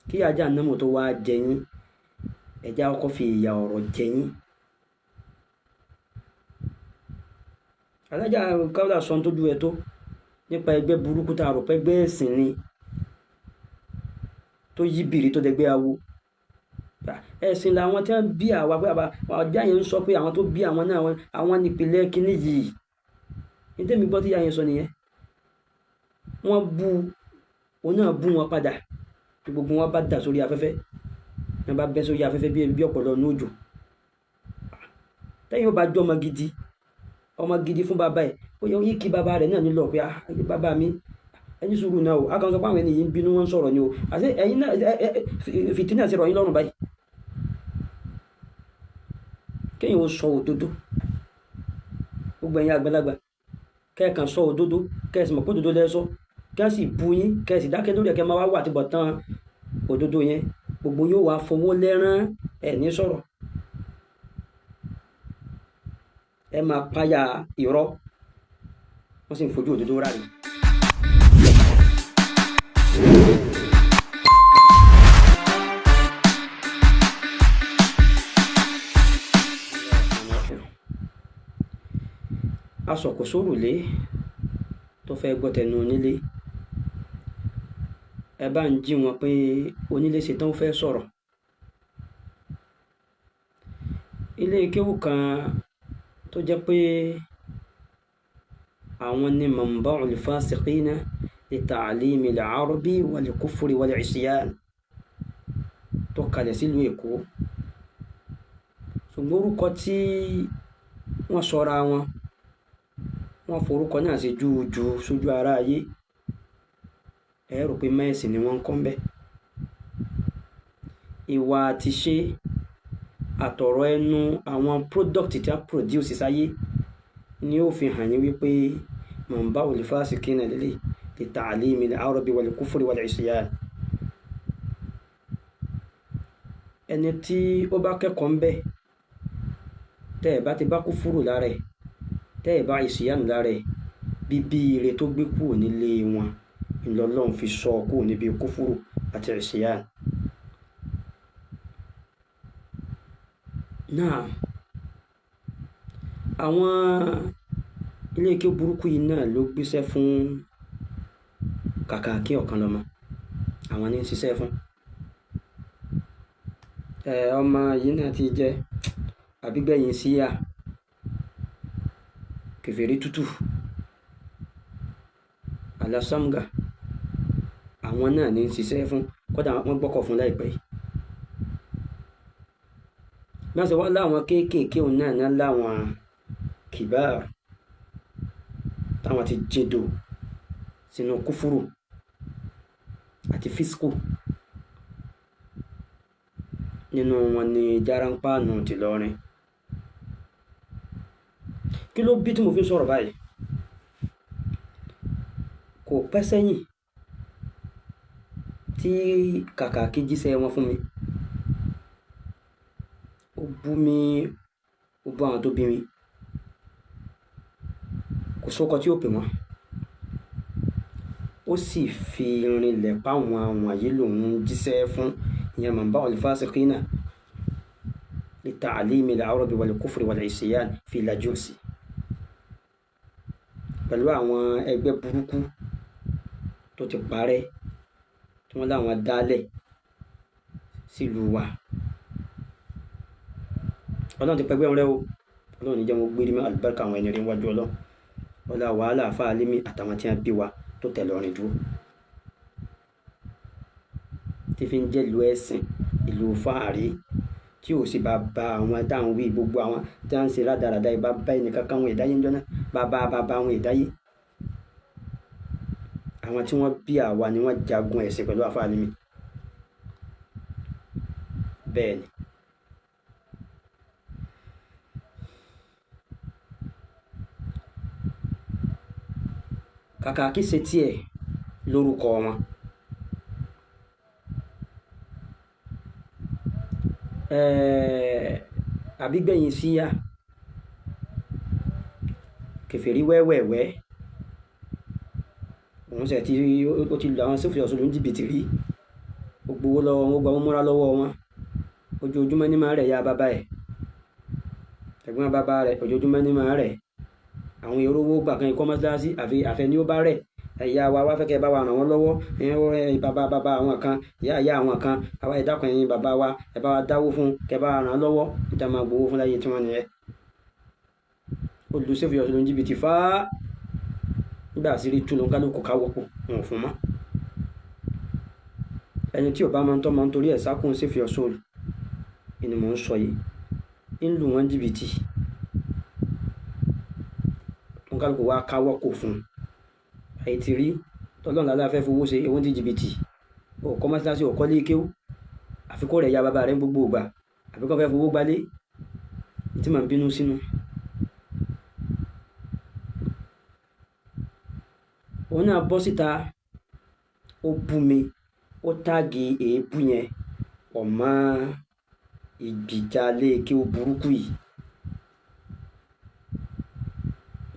Kí ajá nàmọ̀ tó wá jẹ yín, ẹ̀já ọkọ̀ fi ìyà ọ̀rọ̀ jẹ yín. Alájà Kaola sọ tó ju ẹ tó nípa ẹgbẹ́ burúkú tá a rò pé ẹgbẹ́ ẹ̀sìn ni tó yí bìrì tó dẹgbẹ́ awo. Ẹ̀sìn làwọn tí wọ́n bí àwa pé ọjà yẹn ń sọ pé àwọn tó bí àwọn náà àwọn nípìnlẹ̀ kínní yìí. Ní tẹ́mi gbọ́ tí ìyá yẹn sọ nìyẹn. Wọ́n bú òun náà bú wọn padà, gbogbo wọn bá dà sórí afẹ́fẹ́, wọn bá bẹ́ sórí afẹ́fẹ́ bí ọ̀pọ̀lọ́ ní òjò. Tẹ́yìn ó bá jọ́ ọmọ gidi, ọmọ gidi fún bàbá ẹ̀, ó yẹ kí kí bàbá rẹ̀ náà nílò pé bàbá mi ẹni sùúrù náà o, a kàn sọ pé àwọn ènìyàn ń bínú wọn ń sọ̀rọ̀ ni o, àti ẹ̀yin náà fìtínà ti rọ̀ yín lọ́rùn báyìí. Kéèyàn ó sọ òdodo, gbogbo ẹ̀yin àgbàlagbà kẹ́ẹ̀kan sọ òdodo, kẹ́ẹ̀sì mọ̀ pé òdodo lẹ́sọ, kẹ́ẹ̀ sì bu yín, kẹ́ẹ̀ sì dákẹ́ lórí ẹ̀, kẹ́ẹ̀ máa wá wà àtibọ̀ tán òdodo yẹn, gbogbo yóò wá fowó lẹ́rán, ẹ̀ ní sọ̀rọ̀, ẹ máa páyà irọ́, wọ́n sì ń fojú òdodo ráre. Asọ̀kò sórùlé tó fẹ́ gbọ́ tẹnu onílé, ẹ bá ń jí wọn pé onílé ṣetán ó fẹ́ sọ̀rọ̀. Ilé kéwú kan tó jẹ́ pé àwọn ni manba'ul fasiqina li ta'limi al-arabi wal kufri wal isyan tó kalẹ̀ sílùú Èkó. Ṣùgbọ́n orúkọ tí wọ́n sọra wọn, wọ́n forúkọ náà ṣe júùjù sójú ara ayé, ẹ rò pé mẹ́ẹ̀sì ni wọ́n ń kọ́ ń bẹ́. Ìwà àti ṣe àtọ̀rọ̀ ẹnu àwọn product tí a produce sáyé ni ó fi hàn yín wípé manba'ul fasiqina lélẹ̀ li ta'limi al-arabi wal kufri wal isyan. Ẹni tí ó bá kẹ́kọ̀ọ́ ń bẹ́, tẹ́ ẹ̀ bá ti bá kúfúrù lára ẹ̀, tẹ́ ẹ̀ bá ìsìyánu lára ẹ̀, bíbí ire tó gbé kúrò nílé wọn ìlọlọ́run fi sọ kúrò níbi kúfúrù àti ìsìyánu. Náà àwọn ilé ike burúkú yìí náà ló gbéṣẹ́ fún Kàkàkí Ọ̀kanlọ́mọ, àwọn ní ń ṣiṣẹ́ fún. Ọmọ yìí náà ti jẹ́ àbígbẹ̀yìn síyà kèfèrí tútù alasamga, àwọn náà ní ń ṣiṣẹ́ fún, kódà wọ́n gbọ́kọ̀ fún láìpẹ́ yìí. Bí wọ́n ṣe wá láwọn kéékèèké òun náà ní láwọn kìbáà táwọn ti jìndò sínú kúfúrù àti físíkù. Nínú wọn ni Járáńpáànù tìlọrin. Kí ló bí tí mo fi ń sọ̀rọ̀ báyìí? Kò pẹ́ sẹ́yìn tí Kàkàkí jíṣẹ́ wọn fún mi. Ó bú mi, ó bú àwọn tó bí mi. Kò sóko tí ó pè wọ́n. Ó sì fi rinlẹ̀ páwọn wọ̀nyí lòun ń jíṣẹ́ fún, ìyẹn manba'ul fasiqina li ta'limi al-arabi wal kufri wal isyan fi Lajusi, pẹ̀lú àwọn ẹgbẹ́ burúkú tó ti parẹ́ tí wọ́n láwọn dálẹ̀ sílùú wa. Ọlọ́run ti pẹgbẹ́ wọn rẹ́ o, Ọlọ́run ní jẹ́ wọn gbérí mọ́ àlùbáríkà àwọn ẹni rí wájú Ọlọ́run. Ọlá wàhálà àfáà Álímì àtàwọn tí wọ́n bí wa tó tẹ̀lé ọrin dúró, tí fi ń jẹ́ ìlú ẹ̀sìn, ìlú fáàrí, tí ò sì bá ba àwọn táwọn wí gbogbo àwọn tí wọ́n ń ṣe rádaràda ìbá bá ẹnì kankan àwọn ìdáyé ń jọ́nà, bàbá bàbá àwọn ìdáyé. Àwọn tí wọ́n bí àwa ni wọ́n jagun ẹ̀sìn pẹ̀lú àfáà Álímì. Bẹ́ẹ̀ ni. Kàkàkí ṣe tiẹ̀ lórúkọ wọn. Àbígbẹ̀yìn síyà kèfèrí wẹ́wẹ̀wẹ́, òun ṣe tí ó ti lu àwọn sófin ọ̀ṣun ní jìbìtì rí. Ó gbowó lọ́wọ́ wọn, ó gba owó múra lọ́wọ́ wọn. Ojoojúmọ́ ní máa rẹ̀ ya bàbá ẹ̀, ẹ̀gbọ́n bàbá rẹ̀ ojoojúmọ́ ní máa rẹ̀. Àwọn èrò owó gbà kan ikọ́ mọ́sálásí àfi àfẹ́ ni ó bá rẹ̀. Ẹ̀yà wa wá fẹ́ kẹ́ bá wa ràn wọ́n lọ́wọ́. Ẹ̀yìn bàbá bàbá àwọn kan, ìyá ìyá àwọn kan, àwa ìdákun ẹ̀yin bàbá wa, ẹ bá wa dáwó fún, kẹ́ bá wa ràn án lọ́wọ́. Níta máa gbowó fún láyé tí wọ́n nìyẹn. Olùsèfù yọ̀sùn ló ń jìbìtì fáá. Nígbà àṣírí tú ló ń kálukú káwọ́ pò, wọn ò fún mọ́. Ẹni tí ò bá máa ń tọ́ máa ń torí ẹ̀ sákùn save your soul ni mò ń sọ yìí. Ń lù wọ́n jìbìtì. Wọ́n kálukú wá káwọ́ kò fún un. Àyè ti rí tọ́lọ́run lálẹ́ afẹ́ fowó ṣe ewé ní jìbìtì. Ò kọ́ mọ́sálásí, ò kọ́ lé kéwú. Àfikún rẹ̀ ya bàbá rẹ̀ ń gbogbo ìgbà. Àfikún fẹ́ fowó gbalé. Tí màá bínú sínú. Òun náà bọ́ síta, ó bú mi, ó táàgì èébú yẹn pọ̀ mọ́ ìgbìjà lé kéwú burúkú yìí.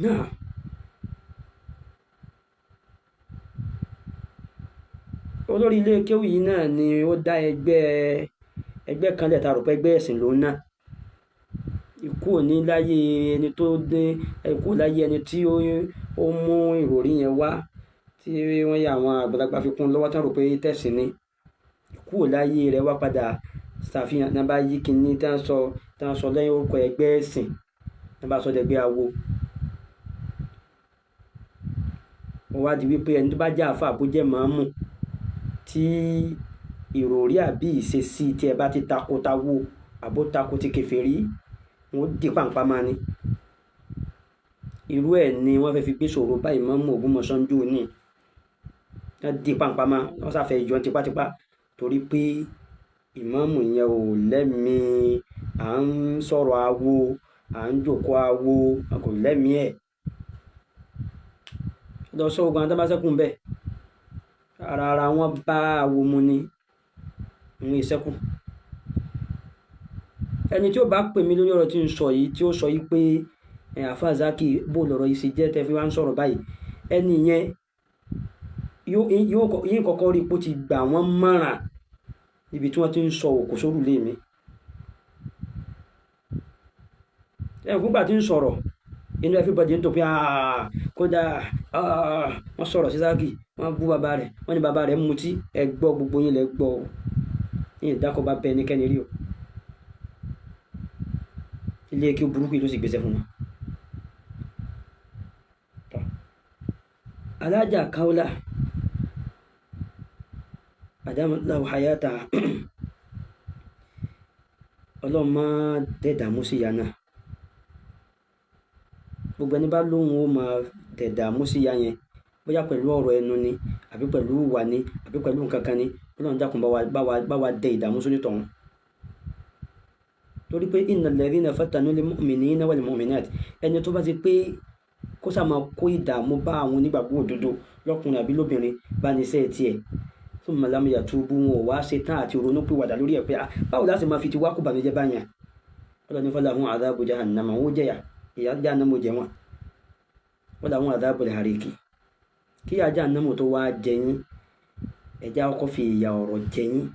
Náà, olórí ilé kéwú yìí náà ni ó dá ẹgbẹ́ kan lẹ̀ tá rò pé ẹgbẹ́ ẹ̀sìn lòun náà. Ikú ò ní láyé ẹni tó dé, ikú láyé ẹni tí ó mú ìròrí yẹn wá, tí wọ́n yà àwọn àgbàlagbà fi kún lọ́wọ́ tán rò pé tẹ̀sìn ni. Ikú ò láyé rẹ̀ wá padà ṣàfihàn ní bá yí kíní tá ń sọ lẹ́yìn orúkọ ẹgbẹ́ ẹ̀sìn, ní bá sọ dẹgbẹ́ awo. Ó wá di wípé ẹni tó bá jẹ́ àáfàá bó jẹ́ màámù tí ìròrí àbí ìṣesí tí ẹ bá ti tako tawo àbó tako ti kèfèrí, wọ́n di pàǹpá máa ni. Irú ẹ̀ ni wọ́n fẹ́ fi gbé sọ̀rọ̀ báyìí Ìmáàmù Ògbómọ̀ṣọ́ ń jò ní. Wọ́n di pàǹpá máa, wọ́n sá fẹ́ yọ tipátipá torí pé ìmáàmù yẹn ò lẹ́mi, à ń sọ̀rọ̀ awo, à ń jókòó awo, a kò lẹ́mi ẹ̀. Lọ sọ ogun àwọn tó bá ṣẹ́kù ń bẹ̀. Ara ara wọn bá awo mu ni, ń ṣẹ́kù. Ẹni tí ó bá pè mí lórí ọ̀rọ̀ tí ń sọ yìí, tí ó sọ yìí pé Àfáà Zaki bó lọ̀rọ̀ yìí ṣe jẹ́ tẹ́ fi wá ń sọ̀rọ̀ báyìí. Ẹni yẹn yín kọ́kọ́ rí pé ó ti gbà wọ́n mọ̀ràn níbi tí wọ́n ti ń sọ òkú sórùlé mi. Ẹ̀kú gbà tí ń sọ̀rọ̀, inú everybody ń dùn pé kódà wọ́n sọ̀rọ̀ sí Zaki, wọ́n bú bàbá rẹ̀, wọ́n ní bàbá rẹ̀ mutí, ẹ gbọ́ gbogbo yín lẹ gbọ́ o. Yín ìdákọ̀ bá bẹ ẹnikẹ́ni rí o. Ilé kí ó burúkú yìí ló sì gbèsè fún wọn. Alájà Kaula Adamallahu hayata, Ọlọ́run má dẹ̀dàmú sí ìyá náà. Gbogbo ẹni bá lóhùn ó máa dẹ̀dàmú sí ìyá yẹn, bóyá pẹ̀lú ọ̀rọ̀ ẹnu ni, àbí pẹ̀lú ìwà ni, àbí pẹ̀lú nǹkan kan ni. Ọlọ́run dákun bá wa dẹ ìdààmú sórí tọ̀hún. Torí pé innal ladhina fatanu lil mu'minina wal mu'minat, ẹni tó bá ti pé kó sá máa kó ìdààmú bá àwọn onígbàgbọ́ òdodo lọ́kùnrin àbí lóbìnrin bá ní iṣẹ́ tiẹ̀. Thumma lam yatubu, wọn ò wá ṣe tán àti ronú pìwàdà lórí ẹ̀ pé báwo láti máa fi ti wá kó bànújẹ́ báyẹn. Ọlọ́run ní falahum adhabu jahannama, wọn ó jẹ̀yà, ìyà jahannama ó jẹ wọn. Wa lahum adhabul hariki. Kí ìyà jahannama tó wá jẹ yín, ẹ̀já ọkọ̀ fi ìyà ọ̀rọ̀ jẹ yín.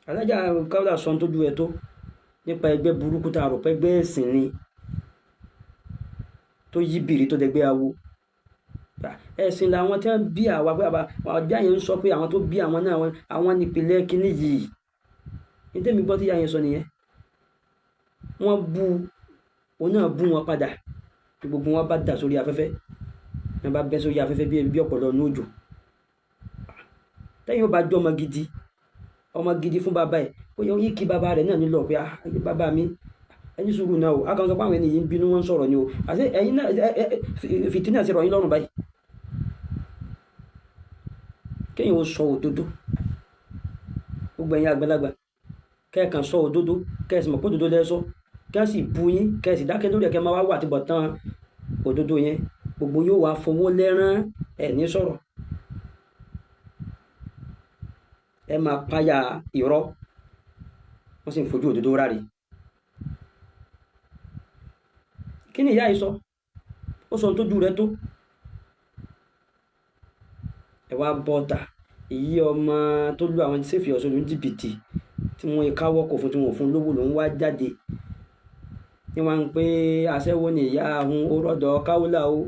Alájà Kaula sọ tó ju ẹ tó nípa ẹgbẹ́ burúkú tá a rò pé ẹgbẹ́ ẹ̀sìn ni tó yí bìrì tó dẹgbẹ́ awo. Ẹ̀sìn làwọn tí wọ́n bí àwa pé àwa yẹn ń sọ pé àwọn tó bí àwọn náà àwọn nípìnlẹ̀ kínní yìí. Ní tèmi gbọ́ tí ìyá yẹn sọ nìyẹn. Wọ́n bú òun náà bú wọn padà. Gbogbo wọn bá dà sórí afẹ́fẹ́. Wọ́n bá bẹ́ sórí afẹ́fẹ́ bí ọ̀pọ̀lọ́ ní òjò. Tẹ́yìn ó bá jọ́ ọmọ gidi fún bàbá ẹ̀, ó yẹ kí kí bàbá rẹ̀ náà nílò pé bàbá mi ẹni sùúrù náà o. A kàn sọ pé àwọn ènìyàn ń bínú wọn ń sọ̀rọ̀ ni o. Àti ẹ̀yin náà fìtínà ti rọ̀ yín lọ́rùn báyìí. Kéèyàn ó sọ òdodo. Gbogbo ẹ̀yin àgbàlagbà, kẹ́ẹ̀kan sọ òdodo, kẹ́ẹ̀sì mọ̀ pé òdodo lẹ sọ, kẹ́ẹ̀ sì bu yín, kẹ́ẹ̀ sì dákẹ́ lórí ẹ̀, kẹ́ máa wá wà àtibọ̀ tán òdodo yẹn. Gbogbo yóò wá fowó lẹ́rán ẹ̀ ní sọ̀rọ̀. Ẹ máa páyà irọ́, wọ́n sì ń fojú òdodo ráre. Kí ni ìyá yìí sọ? Ó sọ ohun tójú rẹ̀ tó. Ẹ wá bọ́ta, èyí ọmọ tó lu àwọn sẹ́fì ọ̀ṣọ́ ní jìbìtì tí wọ́n káwọ́ kò fún, tí wọ́n ò fún lówó, ló ń wá jáde ní wọ́n ń pé aṣẹ́wó ni ìyá ahun ó rọ́dọ̀ káwùlà o,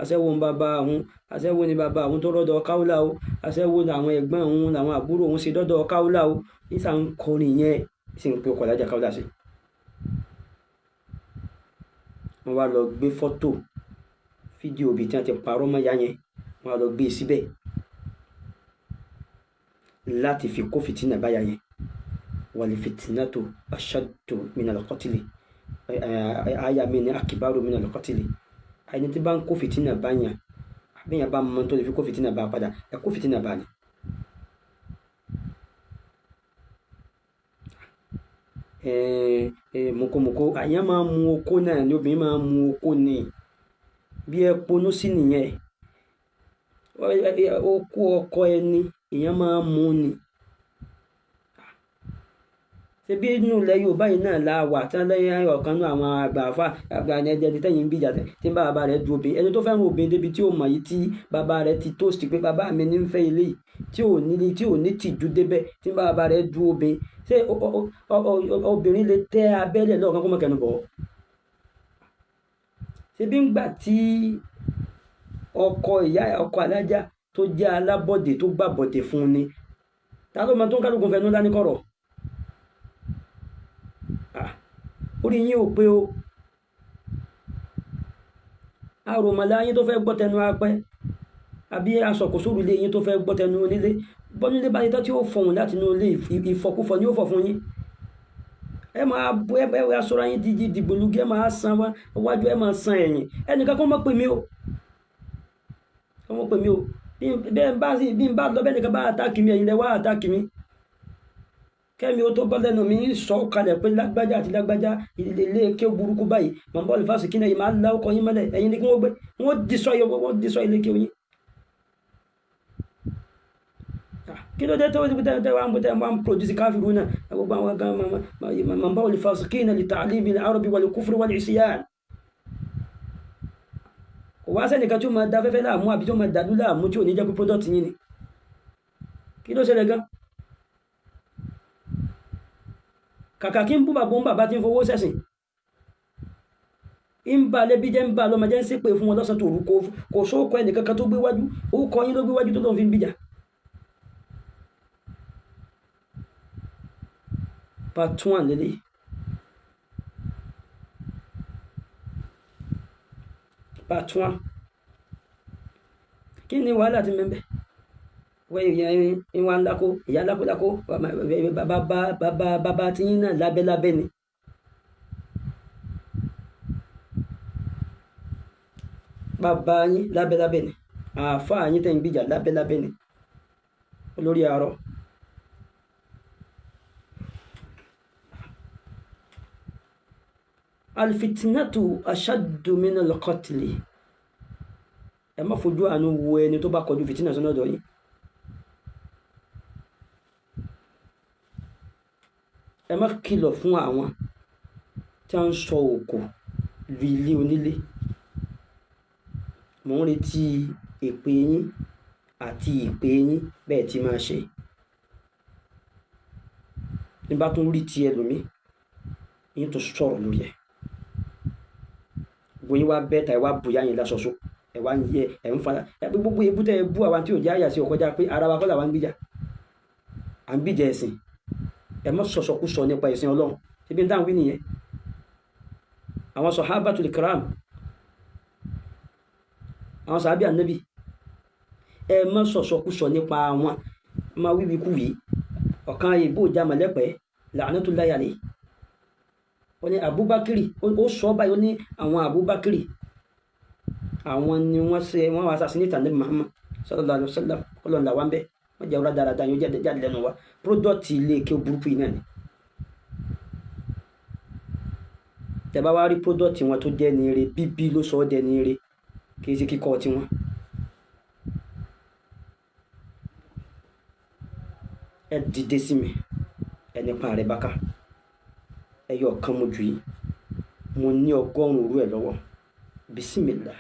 aṣẹ́wó ń bàbá ahun, aṣẹ́wó ni bàbá ahun tó rọ́dọ̀ káwùlà o, aṣẹ́wó ni àwọn ẹ̀gbọ́n òun làwọn àbúrò òun ṣe dọ́dọ̀ káwùlà o. Nísà ń kọrin yẹn, sì ń pe ọkọ̀ alájà káwùlà sí. Wọ́n wá lọ gbé fọ́tò fídíò bíi tí wọ́n ti parọ́ mọ́ ìyá yẹn, wọ́n wá lọ gbé e síbẹ̀ láti fi kó fìtínà báyà yẹn. Wal fitnatu ashaddu minal qatli, àyà mi ní akibaru minal qatli. Ẹni tí bá ń kó fìtínà báyà, àbíyàn bá mọ tó lè fi kó fìtínà bá padà, ẹ kó fìtínà bá ni. Mokomoko àyàn máa mu okó náà ni, obìnrin máa mu okó ni, bí ẹ ponú sí nìyẹn. Okó ọkọ ẹni èèyàn máa mu ni. Ṣebí inú ilẹ̀ Yorùbá yìí náà la wà tí wọ́n lẹ́yìn ọ̀kan náà àwọn àgbà àfa àgbà ẹni tẹ́yìn ń bíjà tí ń bá bàbá rẹ̀ du obìnrin, ẹni tó fẹ́ràn obìnrin débi tí ó mọ̀ yìí tí bàbá rẹ̀ ti toast pé bàbá mi ní ń fẹ́ ilé yìí, tí ò ní tìjú débẹ̀ tí ń bá bàbá rẹ̀ du obìnrin. Ṣé obìnrin lè tẹ́ abẹ́lẹ̀ lọ́ọ̀kan kó mọ̀ kẹnu bọ̀? Ṣebí ńgbà tí ọkọ ìyá ọkọ alájà tó jẹ́ alábọ̀dé tó gbàbọ̀dé fún ni, ta ló mọ tó ń kálukú fẹnu ńlá ní kọ̀rọ̀? Orí yín ò pé o. Àròmọ̀lá yín tó fẹ́ gbọ́ tẹnu apẹ́, àbí aṣọ̀kòsóru ilé yín tó fẹ́ gbọ́ tẹnu onílé. Bọ́nílé bá ní tán tí ó fọhùn láti inú ilé, ìfọkúfọ ni ó fọ̀ fún yín. Ẹ máa bu ẹ bẹ́ẹ̀ aṣọra yín dídí dìgbòlugi, ẹ máa san wájú, ẹ máa san ẹ̀yìn. Ẹnìkan kó mọ̀ pè mí o. Kó mọ̀ pè mí o. Bí n bá lọ bẹ́ẹ̀ nìkan bá àtáàkì mi, ẹ̀yin lẹ wá àtáàkì mi. Kẹ́mi ó tó bọ́ lẹ́nu mi sọ kalẹ̀ pé lágbájá àti lágbájá ilé ké burúkú báyìí, mọ̀ bọ́ọ̀lù fásitì kí ni ẹ̀yin máa lá ọkọ̀ yín mọ́lẹ̀, ẹ̀yin ni kí wọ́n gbé, wọ́n disọ́ ilé ké yín. Kí ló dé tó tẹ́ wá ń bọ́ tẹ́ wá ń produce káfíìrù náà, gbogbo àwọn kan mọ̀ bọ́ọ̀lù fásitì kí ni lè ta'limi al-arabi wal kufri wal isyan. Kò wá sẹ́nìkan tí ó máa da fẹ́fẹ́ láàmú àbí tí ó máa dàdú láàmú tí ò ní jẹ́ pé product yín ni. Kí ló ṣẹlẹ̀ gan? Kàkà kí ń bú bàbá ń bàbá tí ń fowó sẹ̀sìn, ń bá lẹ́bí jẹ́, ń bá lọ́mọ jẹ́, ń ṣépè fún wọn lọ́sàn tòru. Kò sóòkọ ẹnìkankan tó gbé wájú, orúkọ yín ló gbé wájú tó lóun fi ń bíjà. Part 1 lélẹ̀. Part 1. Kí ni wàhálà ti mẹ́bẹ̀? Wọ́n ìwà ńlákó, ìyá ńlákólákó, bàbá tí yín náà lábẹ́lábẹ́ ni. Bàbá yín lábẹ́lábẹ́ ni. Àáfàá yín tẹ́ ń gbìjà lábẹ́lábẹ́ ni. Olórí àárọ̀. Alfitinatu ashaddu min al-qatli. Ẹ má fojú àánú wo ẹni tó bá kọjú fìtínà sọ́nà ọ̀dọ̀ yín. Ẹ má kìlọ̀ fún àwọn tí wọ́n ń sọ òkò lu ilé onílé. Mò ń retí èpè yín àti ìpè yín bẹ́ẹ̀ tí máa ṣe. Ní bá tún rí ti ẹlòmíì, yín tó sọ̀rọ̀ lórí ẹ̀. Gbogbo yín wá bẹ́ẹ̀ ta, ẹ wá bùyá yín lásọ̀sọ, ẹ wá ń yẹ, ẹ ń fara. Ẹ pé gbogbo ebú tẹ́ ẹ bú àwa tí ò jẹ́ àyà sí ọkọjá pé ara wa kọ́ làwa ń gbìjà. À ń gbìjà ẹ̀sìn. Ẹ má sọ̀sọ̀kúsọ nípa ẹ̀sìn Ọlọ́run. Ṣé bí n dáhùn wí nìyẹn? Àwọn sọ̀hábàtul kiram, àwọn sàábì ànábì, ẹ má sọ̀sọ̀kúsọ nípa wọn. Ẹ má wíwí kú wí. Ọ̀kan ìbò ìjà mọ̀lẹ́pẹ́, la'natullahi alayhi. Ó ní Abubakiri, ó sọ báyìí, ó ní àwọn Abubakiri, àwọn ni wọ́n ṣe, wọ́n wá assassinate Ànábì Muhammad sallallahu alaihi wasallam. Ọlọ́run làwọn bẹ́ẹ̀. Wọ́n jẹ́ ọ̀rọ̀ dáradára yóò jáde lẹ́nu wa. Product ilé ike burúkú yìí náà ni. Tẹ́ bá wá rí product wọn tó jẹ́ ní ire, bíbí ló sọ ọ́ dẹni ire, kì í ṣe kíkọ́ tiwọn. Ẹ dìde sí mi, ẹ nípa rẹ̀ bá ká. Ẹ yọ ọ̀kan mo jù yìí. Mo ní 100 irú ẹ̀ lọ́wọ́. Bismillah.